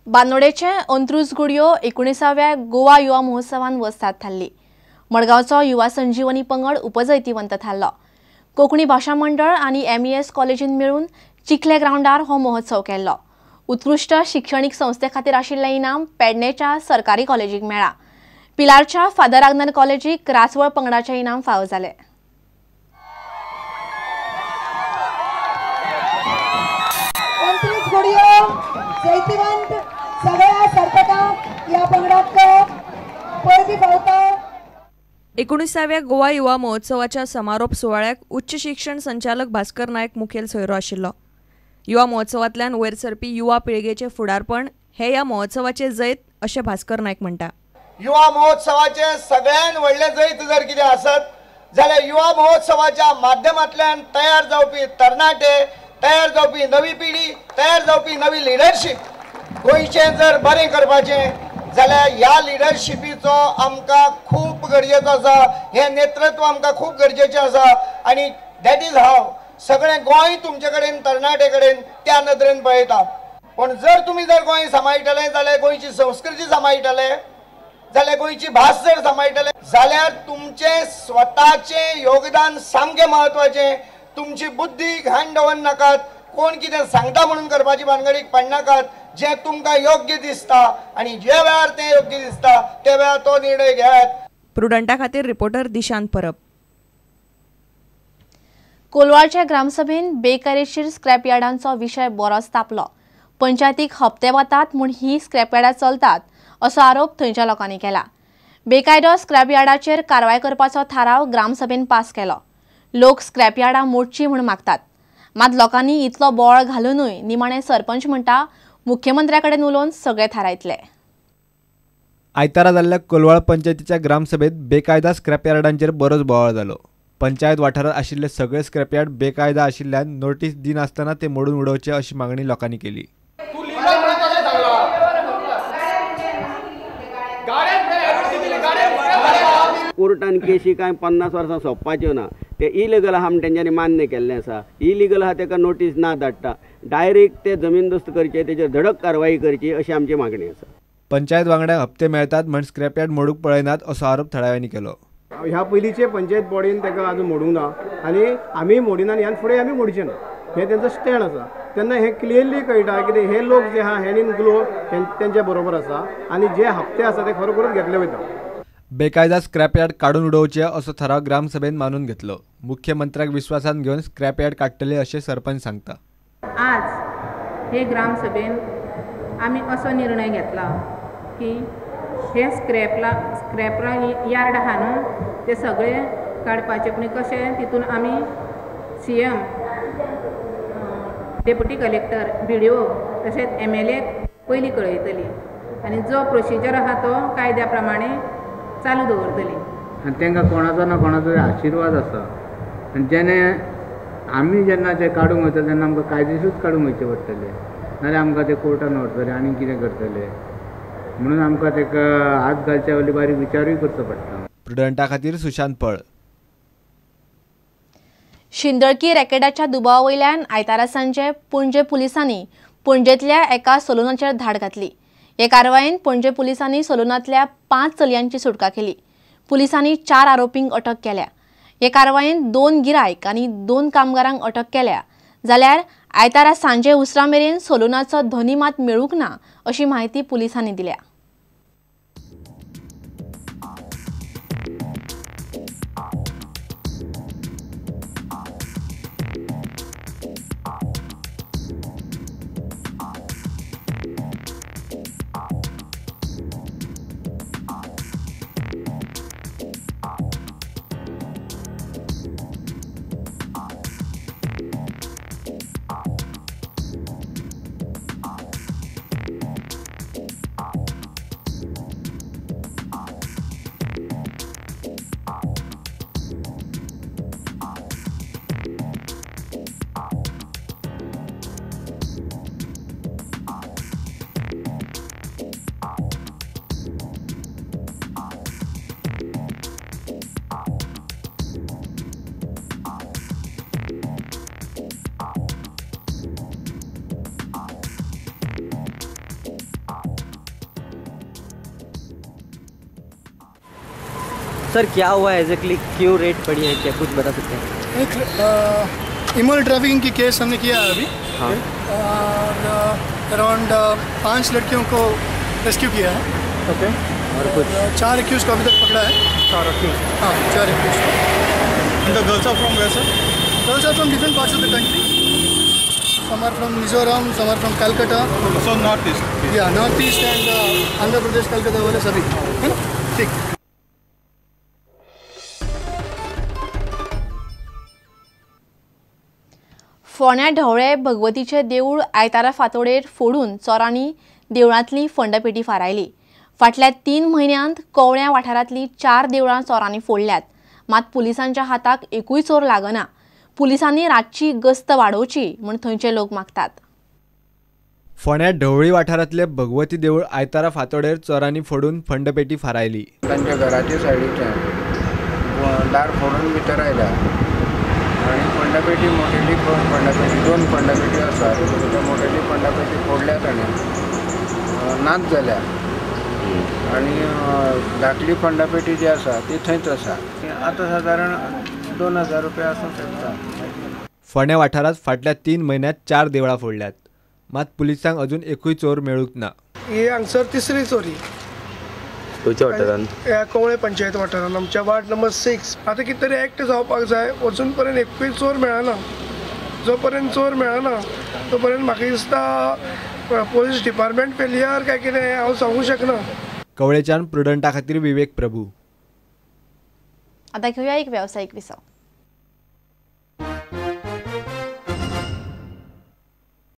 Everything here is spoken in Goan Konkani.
बांदोडेचे अंत्रुज गुडयो 19व्या गोवा युवा महोत्सवान वस्ताद थारली. मडगांवचो युवा संजीवनी पंगड उपजैतिवंत थारलो. कोंकणी भाशा मंडळ आनी MES कॉलेजीन मेळून चिखले ग्रावंडार हो महोत्सव केल्लो. उत्कृश्ट शिक्षणीक संस्थे खातीर आशिल्लें इनाम पेडणेच्या सरकारी कॉलेजीक मेळ्ळां. पिलारच्या फादर आग्नेल कॉलेजीक रासवळ पंगडाचें इनाम फावो जालें. जैतिवंत सगळ्या सर्तकांक ह्या पंगडाक परबीं फावता. 19व्या गोवा युवा महोत्सवाच्या समारोप सुवाळ्याक उच्च शिक्षण संचालक भास्कर नायक मुखेल सोयरो आशिल्लो. युवा महोत्सवांतल्यान वयर सरपी युवा पिळगेचे फुडारपण हे ह्या महोत्सवाचे जैत अशें भास्कर नायक म्हणटा. युवा महोत्सवाचे सगळ्यान व्हडलें जैत जर कितें आसत जाल्यार युवा महोत्सवाच्या माध्यमांतल्यान तयार जावपी तरणाटे, तयार जावपी नवी पिढी, तयार जावपी नवी लिडरशीप, गोंयचें जर बरें करपाचें जाल्यार ह्या लिडरशिपीचो आमकां खूब गरजेचो आसा, हें नेतृत्व आमकां खूब गरजेचें आसा. आनी that is हाव सगळें गोंय तुमचे कडेन, तरणाटे कडेन त्या नदरेन पळयता. पूण जर तुमी जर गोंय सांबाळटले जाल्यार, गोंयची संस्कृती सांबाळटले जाल्यार, गोंयची भास जर सांबाळटले जाल्यार तुमचें स्वताचें योगदान सामकें म्हत्वाचें. तुमची बुद्धी घाण दवर नाकात, कोण कितें सांगता म्हणून करपाची भानगडीक पडनाकात. जें तुमकां योग्य दिसता आनी ज्या वेळार तें योग्य दिसता त्या वेळार तो निर्णय घेयात. प्रुडंटा खातीर रिपोर्टर दिशांत परब. कोलवाळच्या ग्रामसभेन बेकायदेशीर स्क्रॅप यार्डांचो विशय बरोच तापलो. पंचायतीक हप्ते वतात म्हूण ही स्क्रॅप यार्डां चलतात असो आरोप थंयच्या लोकांनी केला. बेकायदो स्क्रॅप यार्डाचेर कारवाय करपाचो थाराव ग्रामसभेन पास केलो. लोक स्क्रॅप यार्डां मोडची म्हूण मागतात, मात लोकांनी इतलो बोळ घालुनूय निमाणे सरपंच म्हणटा मुख्यमंत्र्या कडेन उलोवन सगळे थारायतले. आयतारा जाल्ल्या कोलवाळ पंचायतीच्या ग्रामसभेत बेकायदा स्क्रॅप यार्डांचेर बरोच बोवाळ जालो. पंचायत वाठारांत आशिल्ले सगळे स्क्रॅप यार्ड बेकायदा आशिल्ल्यान नोटीस दिनासतना ते मोडून उडोवचे अशी मागणी लोकांनी केली. कोर्टान केशी कांय 50 वर्सां सोंपपाच्यो ना, ते इलिगल आहा म्हण तेंच्यांनी मान्य केल्लें आसा. इलिगल आहा तेका नोटीस ना धाडटा, डायरेक्ट ते जमीनदोस्त करचे, तेचेर धडक कारवाई करची अशी आमची मागणी आसा. पंचायत वांगड्यांक हप्ते मेळटात म्हण स्क्रॅप यार्ड मोडूंक पळयनात असो आरोप थळाव्यांनी केलो. ह्या पयलींचे पंचायत बॉडीन ताका आजून मोडूंक ना आनी आमी मोडिना आनी ह्यान फुडें आमी मोडचे ना, हें तेंचो स्टँड आसा. तेन्ना हें क्लियरली कळटा कितें हे लोक जे आहा हँड इन ग्लो तेंच्या बरोबर आसा आनी जे हप्ते आसा ते खरोखरच घेतले वयता. बेकायदा स्क्रॅप यार्ड काडून उडोवचे असो थाराव ग्रामसभेन मानून घेतलो. मुख्यमंत्र्याक विश्वासांत घेवन स्क्रॅप यार्ड काडटले अशें सरपंच सांगता. आज हे ग्रामसभेन आमी असो निर्णय घेतला की हे स्क्रॅपरा यार्ड आहा न्हू ते सगळे काडपाचे, पूण कशें तितून आमी CM, deputy collector, BDO तशेंच MLA पयलीं कळयतली आनी जो प्रोसिजर आहा तो कायद्या प्रमाणे चालू दवरतली. आनी तांकां कोणाचो ना कोणाचो आशिर्वाद आसा आनी जेणे आमी जेन्ना ते काडूंक वयता तेन्ना आमकां कायदेशीरूच काडूंक वयचे पडटले, नाजाल्यार आमकां ते कोर्टान व्हरतले आनी कितें करतले, म्हणून आमकां ताका हात घालच्या पयलीं बारीक विचारूय करचो पडटा. प्रुडंटा खातीर सुशांत पळ. शिंदळकी रॅकेटाच्या दुबावा वयल्यान आयतारा सांजे पणजे पुलिसांनी पणजेंतल्या एका सलूनाचेर धाड घातली. हे कारवायेन पणजे पुलिसांनी सलूनांतल्या 5 चलयांची सुटका केली. पुलिसांनी 4 आरोपींक अटक केल्या. हे कारवायेन 2 गिरायक आनी 2 कामगारांक अटक केल्या. जाल्यार आयतारा सांजे उसरां मेरेन सलूनाचो धनी मात मेळूंक ना अशी म्हायती पुलिसांनी दिल्या. सर क्या हुआ एग्जैक्टली, क्यों रेड पड़ी है, क्या कुछ बता सकते हैं? एक इमोरल ट्रैफिकिंग की केस हमने किया है अभी। हाँ। और अराउंड 5 लड़कियों को रेस्क्यू किया है। ओके। और कुछ 4 एक्यूज को अभी तक पकड़ा है। 4 एक्यूज? हाँ, 4 एक्यूज को। And the girls are from where sir? Girls are from different parts of the country. Some are from Mizoram, some are from Calcutta. So north east? या north east and Andhra Pradesh, Calcutta वाले सभी, है ना? ठीक। फोंड्या ढवळे भगवतीचे देऊळ आयतारा फांतोडेर फोडून चोरांनी देवळांतली फंडपेटी फारायली. फाटल्या 3 म्हयन्यांत कवळ्या वाठारांतली 4 देवळां चोरांनी फोडल्यात. मात पुलिसांच्या हाताक एकूय चोर लागना. पुलिसांनी रातची गस्त वाडोवची म्हूण थंयचे लोक मागतात. फोंड्या ढवळी वाठारांतले भगवती देऊळ आयतारा फांतोडेर चोरांनी फोडून फंडपेटी फारायली. तांच्या घराच्या सायडीच्यान दार फोडून भितर आयल्या आनी फंडापेटी मोटेली फंडापेटी 2 फंडापेटी आसा, त्या मोटेली फंडापेटी फोडल्या ताणें, नाच जाल्या आनी धाकली फंडापेटी जी आसा ती थंयच आसा. आतां सादारण 2000 रुपया आसूंक शकता. फोंड्या वाठारांत फाटल्या 3 म्हयन्यांत 4 देवळां फोडल्यात. मात पुलिसांक अजून एकूय चोर मेळूंक ना. ही हांगसर तिसरी चोरी खंयच्या वाठारांत? ह्या कवळे पंचायत वाठारांत, आमच्या वार्ड नंबर 6. आतां कितें तरी एक्ट जावपाक जाय. अजून पर्यंत एकूय चोर मेळना. जो पर्यंत चोर मेळना तो पर्यंत म्हाका दिसता पोलीस डिपार्टमेंट फेलियर काय कितें हांव सांगूंक शकना. कवळेच्यान प्रुडंटा खातीर विवेक प्रभू. आतां घेवया एक वेवसायीक विसव.